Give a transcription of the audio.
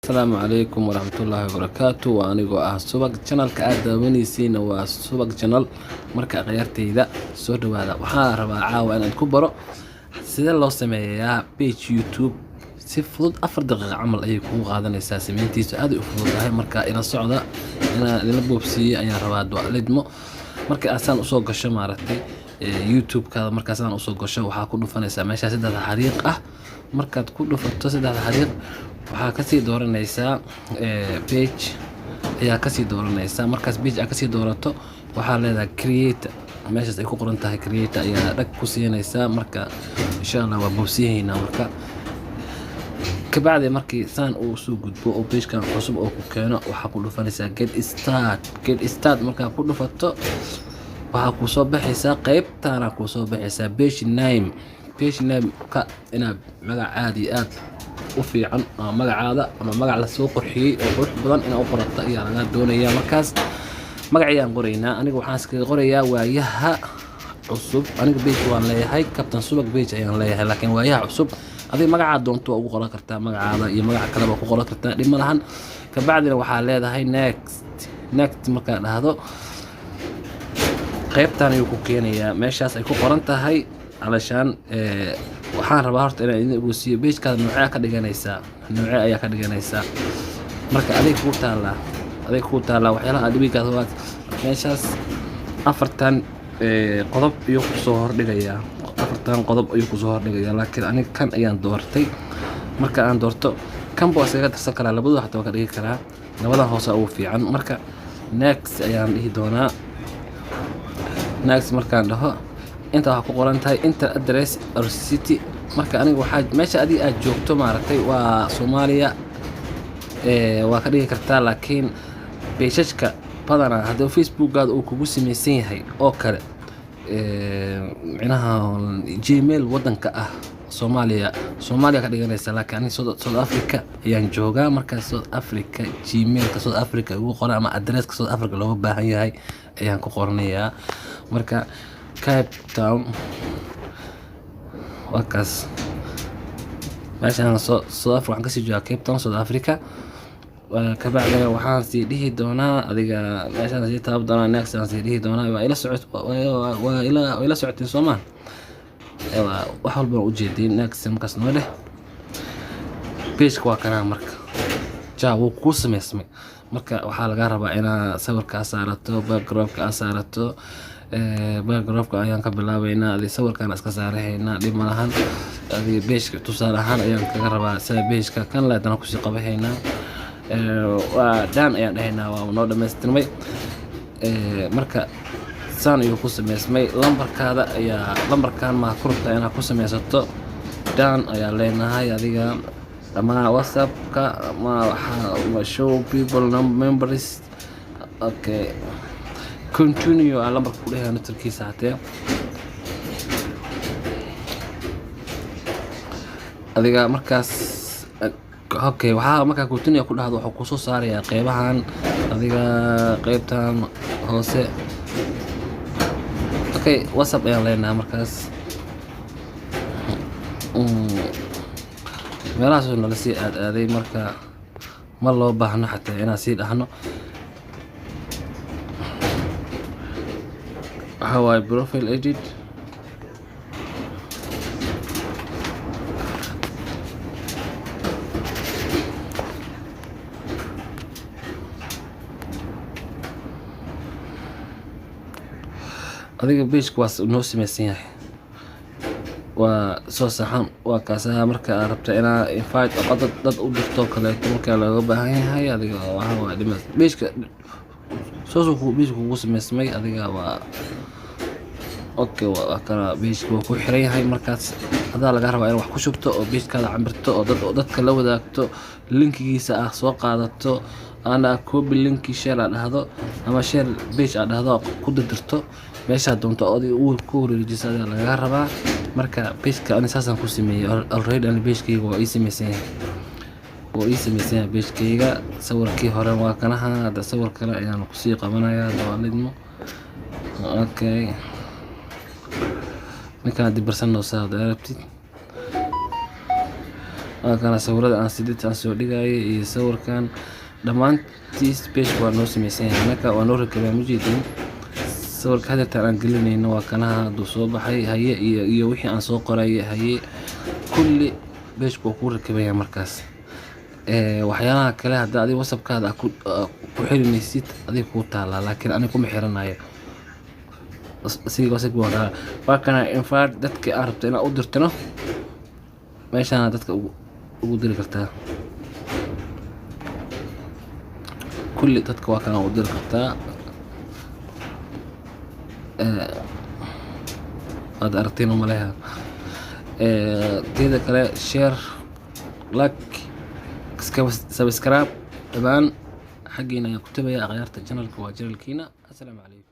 Asalaamu calaykum waraxmatullaahi wabarakaatu. Waa anigoo ah Subag. Channelka aad daawanaysiina waa Subag Channel. Marka akhyaarteyda, soo dhawaada. Waxaan rabaa caawa inaad ku baro sidee loo sameeyaa page YouTube si fudud. 4 daqiiqo camal ayay kugu qaadanaysaa sameyntiisa, aad ay u fududahay. Marka ila socda, inaan idinla boobsiiyo ayaan rabaa ducalidmo. Marka aasaan usoo gasho, maaragtay, YouTube-kaada, markaasaan usoo gasho, waxaa ku dhufanaysaa meeshaa saddexda xariiq ah. Markaad ku dhufato saddexda xariiq, waxaa kasii dooranaysaa page ayaa kasii dooranaysaa. Markaas page aad kasii doorato, waxaa leedahay create. Meeshaas ay ku qoran tahay create ayaa dhag ku siinaysaa. Marka insha Allah waa boobsiyahaynaa. Marka kabacdi markii saan uu soo gudbo oo pagekan cusub oo ku keeno, waxaa ku dhufanaysaa get start. Get start markaa ku dhufato, waxaa kuusoo baxaysaa qeybtaana, kuusoo baxaysaa page name. Page name-ka inaad magac aad iyo aad u fiican ama magacaada ama magac lasoo qurxiyey oo qurux badan inaad u qorato ayaa laga doonayaa. Markaas magacayaan qoraynaa. Aniga waxaan iskaga qorayaa Waayaha Cusub. Aniga page waan leeyahay, Captain Subag page ayaan leeyahay, laakiin Waayaha Cusub. Adiga magacaa doonto waa ugu qoran kartaa, magacaada iyo magaca kaleba ku qoran kartaa, dhib ma lahan. Kabacdina waxaa leedahay next. Next markaa dhahdo, qeybtan ayuu ku keenayaa, meeshaas ay ku qoran tahay calashaan. Waxaan rabaa horta inaan idin ogeysiiyo pagekaada noocee ka dhiganaysaa, noocee ayaa ka dhiganaysaa. Marka adig kuu taallaa, adig kuu taallaa waxyaalaha aad dhibigaas waa meeshaas afartan qodob ayuu kusoo hordhigayaa, afartan qodob ayuu kusoo hordhigayaa. Laakiin aniga kan ayaan doortay. Marka aan doorto, kanba waa iskaga darsan karaa, labadu xataa waa ka dhigi karaa, labadan hoose ugu fiican. Marka next ayaan dhihi doonaa. Next markaan dhaho, inta waxaa ku qoran tahay enter address or city. Marka aniga waxaa meesha adiga aad joogto, maaragtay, waa Soomaaliya, waa ka dhigi kartaa. Laakiin pageka badanaa haddii Facebookaada uu kugu samaysan yahay oo kale, micnaha Gmail wadanka ah Soomaaliya, Soomaaliya ka dhiganaysa. Laakiin aniga South Africa ayaan joogaa. Markaa South Africa, Gmailka South Africa ugu qoran ama addresska South Africa looga baahan yahay ayaan ku qoranayaa. Marka Cape Town waa kaas. Meeshaan South Africa waxaan kasii joogaa, Cape Town, South Africa. Kabacdina waxaan sii dhihi doonaa, adiga meeshaan sii taaban doonaa, next aan sii dhihi doonaa. Waa ila socot, waa ila socotiin soo maa? Wax walba waan ujeedin. Next markaas noo dheh. Pageka waa kanaa. Marka ja wuu kuu sameysmay. Marka waxaa lagaa rabaa inaad sawirka aa saarato, backgroundka aa saarato. Backgroundka ayaan ka bilaabeynaa. Adi sawirkaan iska saarahaynaa, dhib ma lahan. Adi pageka tusaale ahaan ayaan kaga rabaa sida pageka kan leedana kusii qabahaynaa. Waa done ayaan dhahaynaa, waa noo dhamaystirmay. Marka saan ayuu ku sameysmay. Lambarkaada ayaa lambarkan maa ku rabtaa inaad ku sameysato? Done ayaa leenahay. Adiga ama WhatsAppka ama waxaa show people members. Okay, continue aa lambarka ku dhehaya naftarkiisa hatee. Adiga markaas okay, waxaa markaa continue ku dhahdo, wuxuu kusoo saarayaa qeybahan, adiga qeybtan hoose. Okay, WhatsApp ayaan leenahay. Markaas meelahaasuu nala sii aad aaday. Marka ma loo baahno xataa inaan sii dhahno. Waxaa waaye profile edit. Adiga pageka waa noo sameysan yahay, waa soo saxan, waa kaasaha. Marka aad rabta inaa invite oo dad u dirto kaleeto, marka looga baahan yahay, adiga waxa waa dhima pageka soosuu ku pageka kugu sameysmay. Adiga waa okay, waa kana, pageka waa ku xiran yahay. Markaas adaa laga rabaa in wax ku shubto oo pagekaada camirto oo dad oo dadka la wadaagto, linkigiisa ah soo qaadato, ana copy linki, share aad dhahdo ama share page aad dhahdo, ku dirdirto meeshaad doonto oo adiga uu ku wareejiso, adiga lagaga rabaa. Marka pageka ani saasaan ku sameeyey already. Ani pagekayga waa ii sameysan yahay, wuu ii sameysan yahay pagekayga. Sawirkii hore waa kanaha. Hadda sawir kale ayaan kusii qabanayaa dawaalidmo. Okay, ninkaan dibirsan noo saad rabtid. Waa kana sawirada aan sidita aan soo dhigayay iyo sawirkan dhammaantiis. Page waa noo sameysan yahay, marka waa noo rakibaa. Mujeedin sawirka hadeertaan aan gelinayno waa kanaha hadduu soo baxay haye iyo wixii aan soo qorayay haye. Kulli page-ku waa kuu rakiban yahay. Markaas waxyaalaha kale hadda adiga WhatsAppkaada aad ku xirinaysid, adiga kuu taalaa, laakiin aniga kuma xiranayo. Asiga WhatsApp waa kana. Invite dadka aad rabto inaad u dirtino, meeshaana dadka ugu diri kartaa. Kulli dadka waa kana u diri kartaa. Waad aragtiin umaleha. Teeda kale, share, like, subscribe dhammaan xaggiina ayaan ku tabaya. Akhyaarta, channelka waa channelkiina. Assalaamu calaykum.